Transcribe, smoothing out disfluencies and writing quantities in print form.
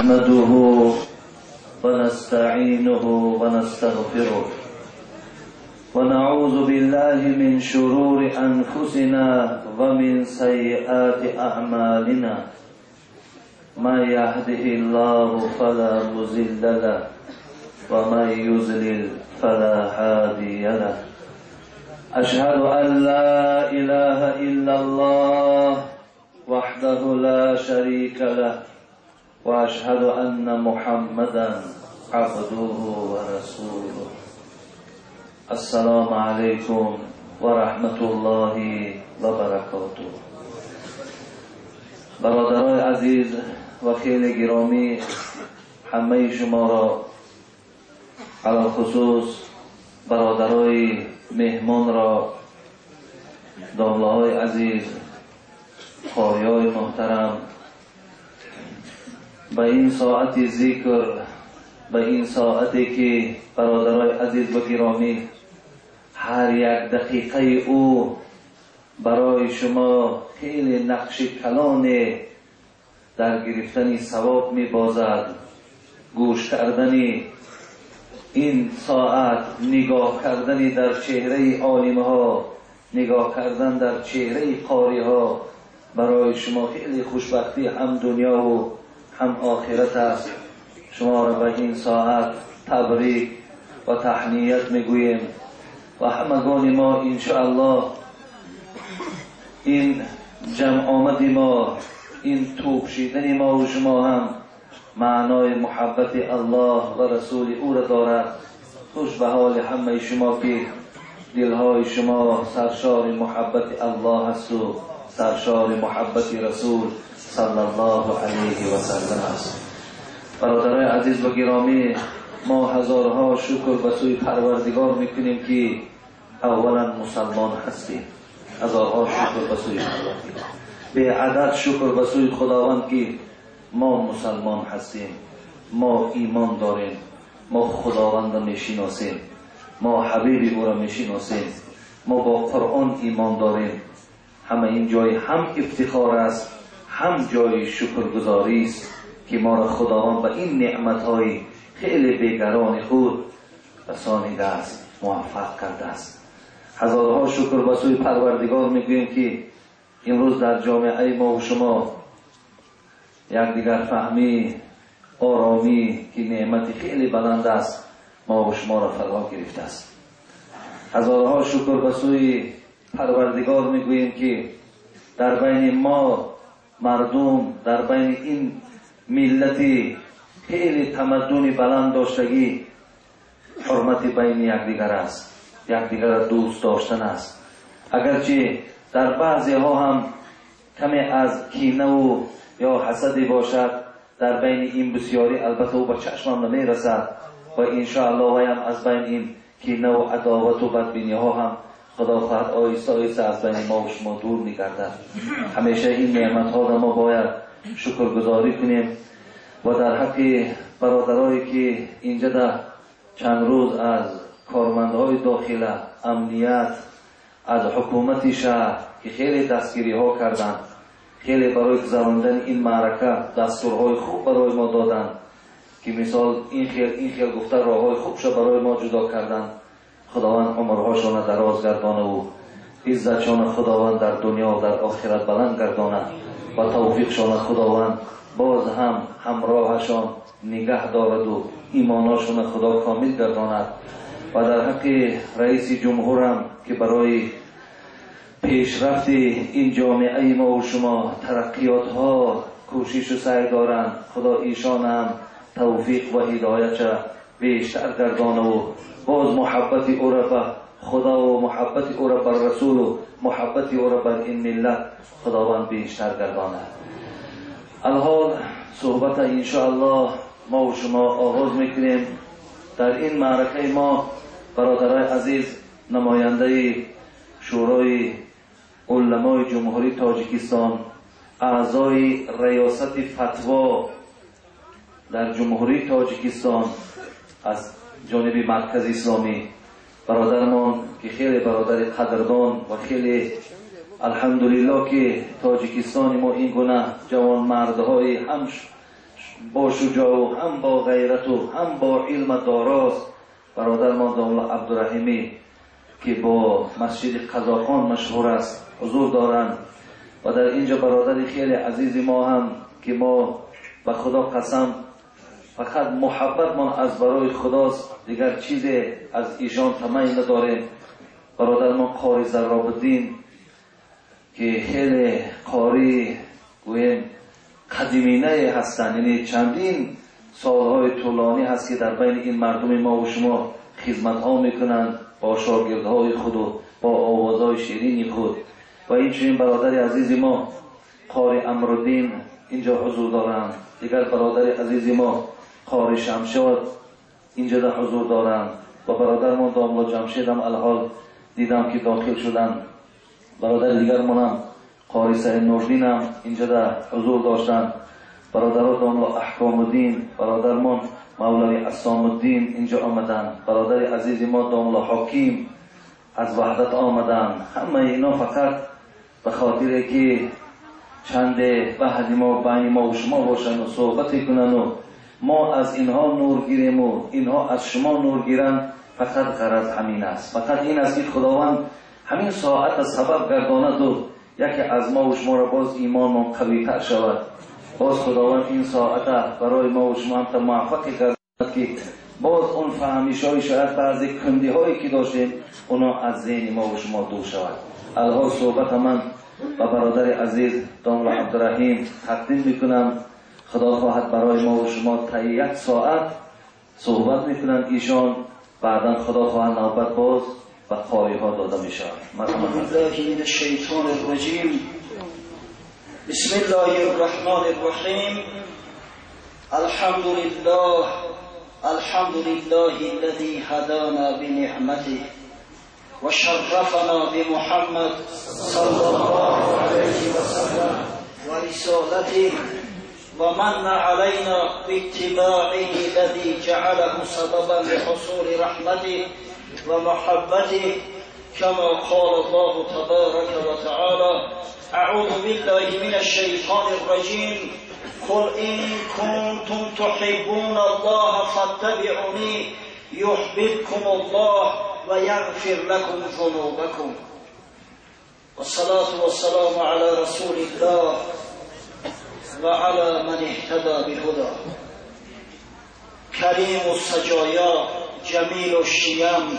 نحمده ونستعينه ونستغفره ونعوذ بالله من شرور أنفسنا ومن سيئات أعمالنا من يهده الله فلا مضل له ومن يضلل فلا هادي له أشهد أن لا إله إلا الله وحده لا شريك له وأشهد أن محمدا عبده ورسوله. السلام عليكم ورحمة الله وبركاته. برادرای عزیز و خیلی گرامی، همه شما را علی خصوص برادرای مهمان را، داملاهای عزیز، قاریای محترم، به این ساعت ذکر، به این ساعتی که برادرای عزیز و گرامی هر یک دقیقه او برای شما خیلی نقش کلان در گرفتن ثواب می بازد. گوش کردن این ساعت، نگاه کردن در چهره عالم ها، نگاه کردن در چهره قاری ها برای شما خیلی خوشبختی هم دنیا و هم آخرت است. شما را به این ساعت تبریک و تهنیت میگوییم و همگان ما انشاءالله این جمع آمد ما، این توپ شیدن ما و شما هم معنای محبت الله و رسول او را دارد. خوش به حال همه شما که دلهای شما سرشار محبت الله است و سرشار محبت رسول صلی الله علیه و سلم است. برادرای عزیز و گرامی، ما هزارها شکر به سوی پروردگار میکنیم که اولا مسلمان هستیم. هزارها شکر به سوی پروردگار، به عدد شکر به سوی خداوند که ما مسلمان هستیم، ما ایمان داریم، ما خداوند را میشناسیم، ما حبیب او را میشناسیم، ما با قرآن ایمان داریم. همه این جای هم افتخار است، هم جای شکرگزاری است که ما را خداوند به این نعمت‌های خیلی بیگران خود رسانیده است، موفق کرده است. هزارها شکر به سوی پروردگار میگوییم که امروز در جامعه ما و شما یکدیگر فهمی، آرامی که نعمت خیلی بلند است، ما و شما را فرا گرفته است. هزارها شکر به سوی پروردگار میگوییم که در بین ما مردم، در بین این ملتی خیلی تمدن بلند داشتگی، حرمت بین یکدیگر است، یکدیگر را دوست داشتن است. اگرچه در بعضی ها هم کمی از کینه و یا حسدی باشد در بین این بسیاری، البته او به چشمم نمیرسد و انشاءالله ویم از بین این کینه و عداوت و بدبینی ها هم خدا خواهد آیسته آیسته از بین ما و شما دور میگردد. همیشه این نعمت ها را ما باید شکرگزاری کنیم و در حق برادرایی که اینجا در چند روز از کارمندهای داخله، امنیت، از حکومت شهر که خیلی دستگیری ها کردند، خیلی برای گذراندن این معرکه دستورهای خوب برای ما دادند که مثال این خیل گفته راههای خوبش برای ما جدا کردند. خداوند عمرهاشان دراز گردانه و عزتشان خداوند در دنیا و در آخرت بلند گردانه و توفیقشان خداوند باز هم همراهشان نگه دارد و ایماناشان خدا کامل گرداند. و در حق رئیس جمهورم که برای پیشرفت این جامعه ما و شما ترقیات ها کوشش و سعی دارند، خدا ایشان هم توفیق و هدایت بیشتر گردانه و باز محبت او را به خدا و محبت او را بر رسول و محبت او را بر این ملت خداوند بیشتر گردانه. الحال صحبت انشاءالله ما و شما آغاز میکنیم. در این معرکه ما برادرای عزیز، نماینده شورای علمای جمهوری تاجیکستان، اعضای ریاست فتوا در جمهوری تاجیکستان از جانب مرکز اسلامی، برادرمان که خیلی برادر قدردان و خیلی الحمدلله که تاجیکستان ما این گونه جوان مردهای هم با شجاع و هم با غیرت و هم با علم داراست، برادرمان داملا عبدالرحیمی که با مسجد قزاقان مشهور است حضور دارند. و در اینجا برادر خیلی عزیز ما هم که ما به خدا قسم فقط محبت من از برای خداست، دیگر چیز از ایشان طمعی نداریم، برادرمان قاری ضراب الدین که خیلی قاری گوییم قدیمینه هستند، یعنی چندین سالهای طولانی هست که در بین این مردم ما و شما خدمت ها میکنند با شاگردهای خود و با آوازهای شیرین خود. و این چنین برادر عزیز ما قاری امرالدین اینجا حضور دارند، دیگر برادر عزیز ما قاری شمشاد اینجا در حضور دارند و برادرمان داملا جمشید هم الحال دیدم که داخل شدند. برادر دیگر منم قاری سعید نوردین هم اینجا در حضور داشتند، برادران داملا احکام الدین، برادرمان مولوی عصام الدین اینجا آمدند، برادر عزیز ما داملا حکیم از وحدت آمدند. همه اینا فقط به خاطر که چند بعد ما بین ما و شما باشند و صحبت کنند و ما از اینها نور گیریم و اینها از شما نور گیرند، فقط غرض همین است. فقط این است که خداوند همین ساعت سبب گرداند و یکی از ما و شما را باز ایمان ما قوی تر شود. باز خداوند این ساعت برای ما و شما هم تا موفق گرداند که باز اون فهمیش های شاید بعضی کندی هایی که داشتیم اونا از ذهن ما و شما دور شود. الحال صحبت من و برادر عزیز داملا عبدالرحیم تقدیم میکنم. خدا خواهد برای ما و شما تا یک ساعت صحبت میکنند ایشان، بعدا خدا خواهد نوبت باز و قاری ها داده میشود. بالله من الشیطان الرجیم. بسم الله الرحمن الرحیم. الحمد لله، الحمد لله الذي هدانا بنعمته وشرفنا بمحمد صلى الله عليه وسلم ورسالته ومن علينا باتباعه الذي جعله سببا لحصول رحمته ومحبته، كما قال الله تبارك وتعالى: أعوذ بالله من الشيطان الرجيم، قل إن كنتم تحبون الله فاتبعوني يحببكم الله ويغفر لكم ذنوبكم. والصلاة والسلام على رسول الله وعلى من اهتدى بهداه. كريم السجايا، جميل الشيم،